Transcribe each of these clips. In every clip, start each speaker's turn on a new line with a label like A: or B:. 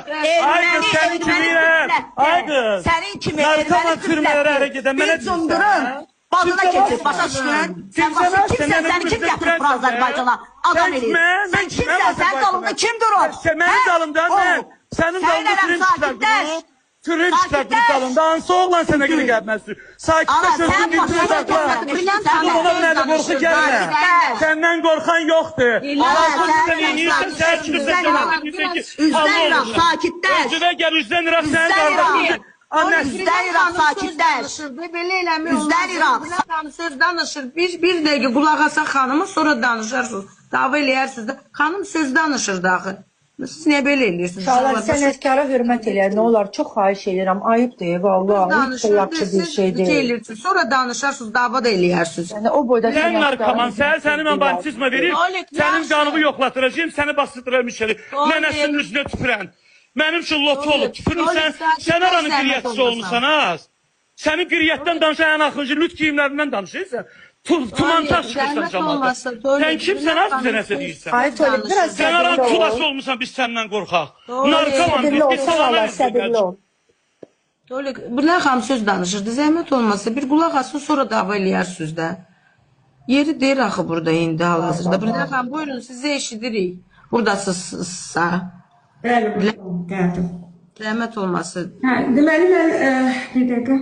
A: Ay qız,
B: Erməni,
A: sənin kimi
B: erməni
A: ilə. Ay
B: qüvvətli.
A: qız.
B: Sənin kimi
A: Narkoman
B: erməni
A: türmələrə ərə
B: qüvvətli.
A: gedən mənə
B: Bir
A: deyirsən,
B: cundurun
A: hə?
B: bazına
A: Kimsə
B: keçir,
A: varsa
B: başa düşdün? Sən
A: Kimsə
B: başı
A: varsa
B: kimsən,
A: mənə
B: səni kim
A: bu
B: gətirib bura
A: üzdə
B: Azərbaycana? Adam
A: Sən
B: eləyir.
A: kimə?
B: Sən
A: Mən kimə
B: kimsən? Sənin dalında
A: Azərbaycana?
B: kim durur?
A: Sən mənim
B: Hə?
A: dalımda
B: O.
A: mən. Sənin
B: Sən
A: dalında
B: eləm,
A: türümçülər
B: sakitləş.
A: durub. Türümçülər durub
B: Sakitləş.
A: dalında. Hansı oğlan sənə görə gəlməz?
B: Ana,
A: Sakitləş
B: sən
A: özün
B: başına
A: dilini saxla.
B: götürmədin, sən
A: Ona bir dənə qorxu gəlmə.
B: Sakitləş.
A: Səndən qorxan yoxdur.
B: Ana,
A: Qorxu
B: sən
A: sən eləyirsən, sən çıxırsan,
B: Üzdən
A: sən
B: İraq.
A: deyirsən ki,
B: Üzdən
A: Allah
B: İraq,
A: olmuşam.
B: sakitləş.
A: Özünə gəl, üzdən İraq sənin
B: Üzdən İraq.
A: qardaşın. Anəsi.
B: Üzdən İraq, sakitləş.
C: Danışırdı, belə eləmək
B: Üzdən
C: olmaz.
B: İraq.
C: Bülent xanım söz danışır. Bir dəqiqə qulaq asa xanımı, sonra danışarsınız. Dava eləyərsiniz də. Xanım söz danışırdı axı. Siz niyə belə eləyirsiniz?
D: Uşaqlar
C: Uşaqlar,
D: sənətkara hörmət eləyər. Nə olar? Çox xahiş edirəm. Ayıbdır vallahi. Heç də
C: danışırdı,
D: yaxşı bir
C: siz
D: şey
C: şey
D: deyil.
C: eləyirsiniz. Sonra danışarsınız, dava da eləyərsiniz.
D: Yəni o boyda
A: Sən
D: sənətkara
A: narkoman, sən
D: hörmət
A: səni mən
D: eləyər.
A: banditizmə verir,
C: Tolik,
A: sənin
C: yaxşı.
A: qanını yoxlatdıracağım, səni basdıracağım içəri.
C: Tolik.
A: Nənəsinin üzünə tüpürən. Mənim üçün lotu olub, tüpürüm
C: Tolik,
A: sən,
C: sakit
A: sən
C: ol,
A: aranın
C: zəhmət
A: qiriyyətçisi
C: olmasa.
A: olmusan az. Sənin qiriyyətdən danışan ən axırıncı lüt geyimlərindən danışırsan. Tumantaş çıxırsan
C: zəhmət
A: camaata.
C: olmasa, Tolik,
A: Sən kimsən az
C: Bülent
A: bizə
C: xanım
A: nəsə
C: söz-
A: deyirsən.
D: Ay Tolik, biraz
A: Sən aran
D: səbirli
A: tulası
D: ol.
A: olmusan biz səndən qorxaq.
C: Tolik,
A: Narkoman
D: Səbirli ol,
A: biz salana
D: uşaqlar, səbirli ol.
C: Tolik, Bülent xanım söz danışırdı. Zəhmət olmasa bir qulaq asın, sonra dava eləyərsiniz də. Yeri deyir axı burada indi hal-hazırda. Bülent xanım, buyurun, sizi eşidirik. Buradasınızsa.
E: Bəli, buradayım, gəldim.
C: Zəhmət olmasa.
E: Hə, deməli mən bir dəqiqə.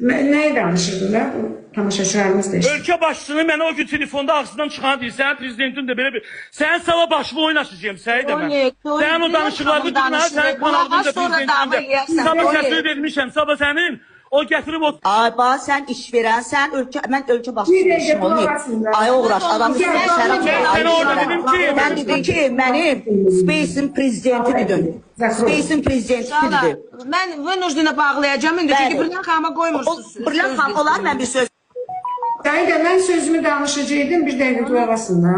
E: Mən nəyi danışırdım da? Bu tamaşaçılarımız da eşitdi.
A: Ölkə başçısını mənə o gün telefonda ağzından çıxanı deyir. Sənin prezidentin də belə bir... Sənin sabah başımı oynaşacağım Səidə mən.
C: Tolik, Tolik,
A: Sənin o
C: Bülent
A: danışıqlarını
C: xanım
A: dinlə,
C: danışır.
A: sənin
C: Qulaq
A: kanalında
C: as, sonra
A: prezidentin
C: dava
A: də.
C: eləyərsən.
A: Sabah
C: Tolik.
A: səsini vermişəm, sabah sənin o gətirib o
B: Ay bax sən iş verən, sən ölkə mən ölkə
E: Bir
B: başçısı
E: dəqiqə
B: işim
E: qulaq
B: olmayıb.
E: asın da.
B: Ay uğraş, adam üstünə
E: Mən
B: şərab
A: sənə
B: ay
A: orada
B: işlərə.
A: dedim ki,
B: Mən dedim ki, mənim Space-in prezidenti dedim. Space-in prezidenti
C: Uşaqlar,
B: dedim.
C: mən vınujduna bağlayacağım indi. Çünki
B: Bəli.
C: Bülent xanıma
B: O
C: qoymursunuz. söz
B: Brilliant xanım, olar mən bir söz
E: Saida, mən sözümü danışacaqdım, bir dəqiqə qulaq asın da.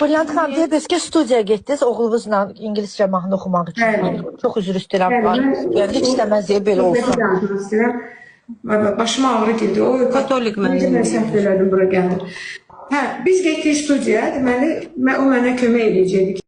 D: Brilliant xanım deyirdiniz ki, studiyaya getdiniz oğlunuzla ingiliscə mahnı oxumaq üçün.
E: Bəli.
D: Çox üzr istəyirəm.
E: Bəli, mən-
D: Yəni heç istəməzdik belə
E: Söhbəti
D: olsun.
E: danışmaq istəyirəm. Başıma ağrı girdi. O
C: Katolik
E: Necə
C: müəllim.
E: mən səhv elədim bura gəldim. Hə, biz getdik studiyaya, deməli o mənə kömək eləyəcəkdi.